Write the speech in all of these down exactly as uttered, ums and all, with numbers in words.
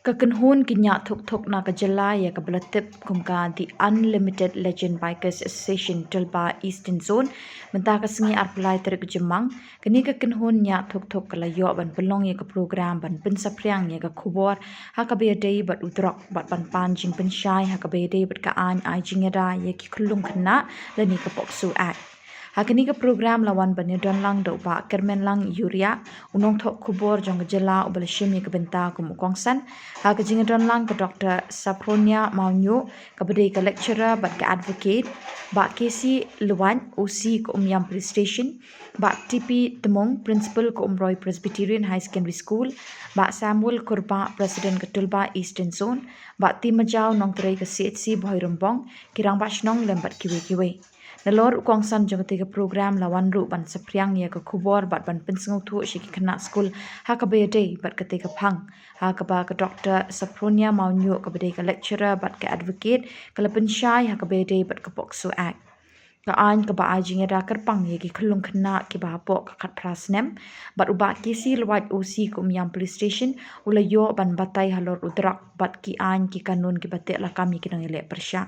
Ka kynhun ki ñiah thuk thuk na ka jylla ïa kaba la tip kum ka The Unlimited Legend Bikers Association Tulba Eastern Zone, mynta ka sngi arphew lai tarik Jymmang, kane ka kynhun ñiah thuk thuk ka la ïoh ban pynlong ïa ka program ban pynsaphriang ïa ka khubor ha kaba ïadei bad u drok bad ban pan jingpynshai ha kaba ïadei bad ka aiñ ai jingïada ïa ki khyllung khynnah lane ka POCSO Act. Ha kane ka program la wan ban ïadon lang da u Bah Kyrmenlang Ïuriah, u nongthoh khubor jong ka jylla uba la shim ïa ka bynta kum u kongsan. Ha ka jingïadon lang ka Doctor Saphronia Mawñiuh, kaba dei ka lecturer bad ka advocate, Bah K C Lwait, O C ka Umiam Police Station, Bah T P Tmung, Principal ka Umroi Presbyterian High Secondary School, Bah Samuel Kurbah, President ka Tulba Eastern Zone, Bah T Majaw, Nongtrei ka C H C Bhoirymbong, ki rangbah shnong lem bad kiwei kiwei. Nalor u kongsan jong katei ka program la wan ruh ban saphriang ïa ka khubor bad ban pynsngewthuh sha ki khynnah skul ha kaba ïadei bad katei ka phang. Ha kaba ka Doctor Saphronia Mawñiuh, kaba dei ka lecturer bad ka advocate, ka la pynshai ha kaba ïadei bad ka POCSO Act, ka aiñ kaba ai jingïada kyrpang ïa ki khyllung khynnah kiba hapoh ka khatphra snem, bad u Bah K C Lwait, O C ka Umiam Police Station, u la ïoh ban batai halor u drok bad ki aiñ ki kanun kiba teh lakam ïa ki nongïaleh pyrshah.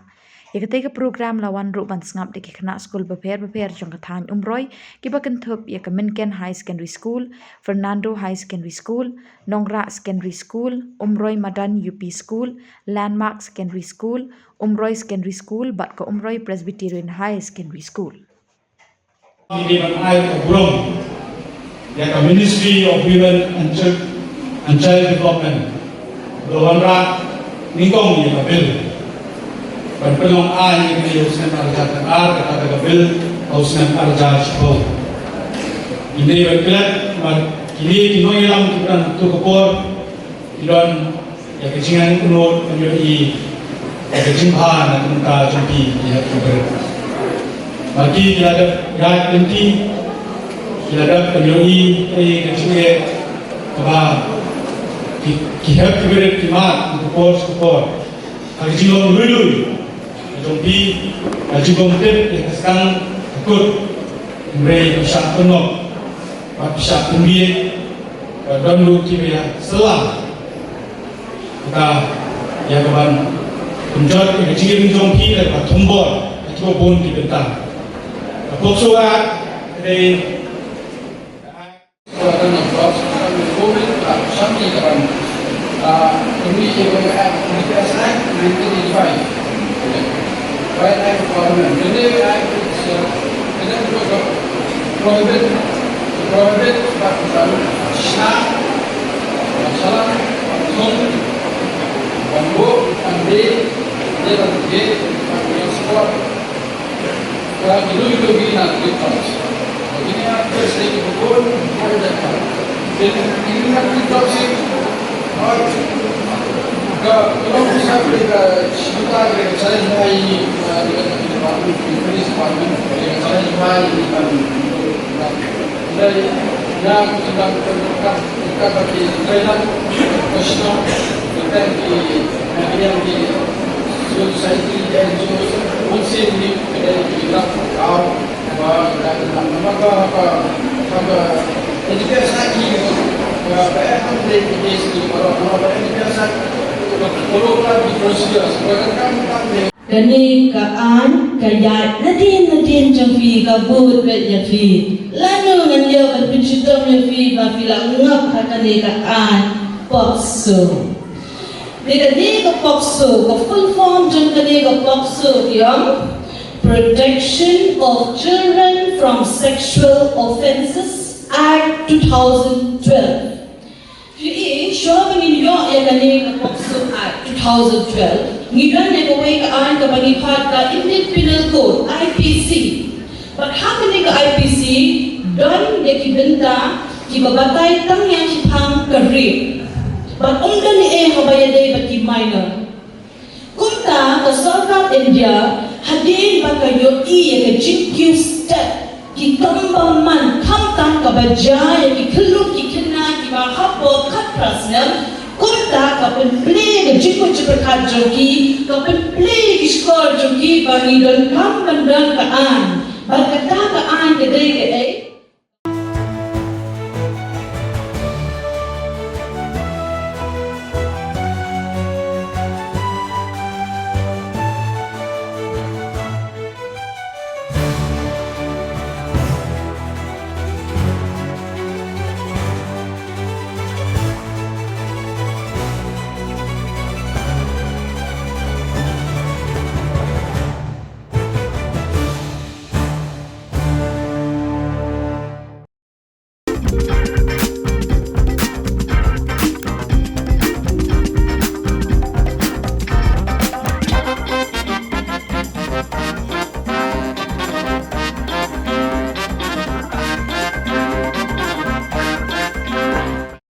Ïa katei ka program la wan ruh ban sngap da ki khynnah skul bapher bapher jong ka thaiñ Umroi, kiba kynthup ïa ka Mynken High Secondary School, Fernando High Secondary School, Nongrah Secondary School, Umroi Madan U P School, Landmark Secondary School, Umroi Secondary School bad ka Umroi Presbyterian High Secondary School. Ngi dei ban ai ka burom ïa ka Ministry of Women and Chil-, and Child Development, ba la wanrah nyngkong ïa ka bill ban pynlong aiñ ïa kane ha u snem ar hajar khatar, kata ka bill ha u snem ar hajar shiphew. Ngi dei ban klet ba kine ki nongïalam kiba don ha kato ka por ki don ïa ka jingangnud ban ïohi ïa ka jingbha na ka bynta jong phi ki hep ki barit. Ba ki, ki la dep ïaid lynti, ki la dep ban ïohi ïa ka jingeh kaba ki, ki hep ki barit ki mad ha ka por sha ka por. Ha ka jinglong lui lui ka jong phi, ka jingbymtip ïa ka sdang ka kut, hynrei phi shah pynlong bad phi shah pynbieit, bad don ruh kiba ïa syllar kata ïa ka ban pynjot ïa ka jingim jong phi da kaba thombor ha kiba bun ki bynta. Ka POCSO Act ka dei Right Act of Parliament. The new Act is, uh, is that prohibit, prohibit, but, um, sha, sha, ban buh, ban die, die ban die, ban sport. Kane ka aiñ ka ïaid nadien nadien jong phi, ka bud beit ïa phi. Lano ngan ïoh ban pynshitom ïa phi ba phi la ngop ha kane ka aiñ POCSO. Te kane ka POCSO, ka full form jong kane ka POCSO ki ong Protection of Children from Sexual Offences Act two thousand twelve. Phi i, shuwa ba ngin ïoh ïa kane ka POCSO Act two thousand twelve, ngi don ïa kawei ka aiñ kaba ngi khot ka Indian Penal Code, I P C. Bad ha kane ka I P C don ïa ki bynta kiba batai tang ïa ki phang ka rape. Bad ym don ei ei haba ïadei bad ki minor. Kumta ka sorkar India hadien ba ka ïohi ïa ka jingkiew stet ki kam bymman khamtam kaba jia ïa ki khyllung ki khynnah kiba hapoh khatphra snem, kumta ka pynplie ïa ka jingmut jingpyrkhat jong ki, ka pynplie ïa ki shkor jong ki ba ngi donkam ban don ka aiñ. Bad kata ka aiñ ka dei kaei?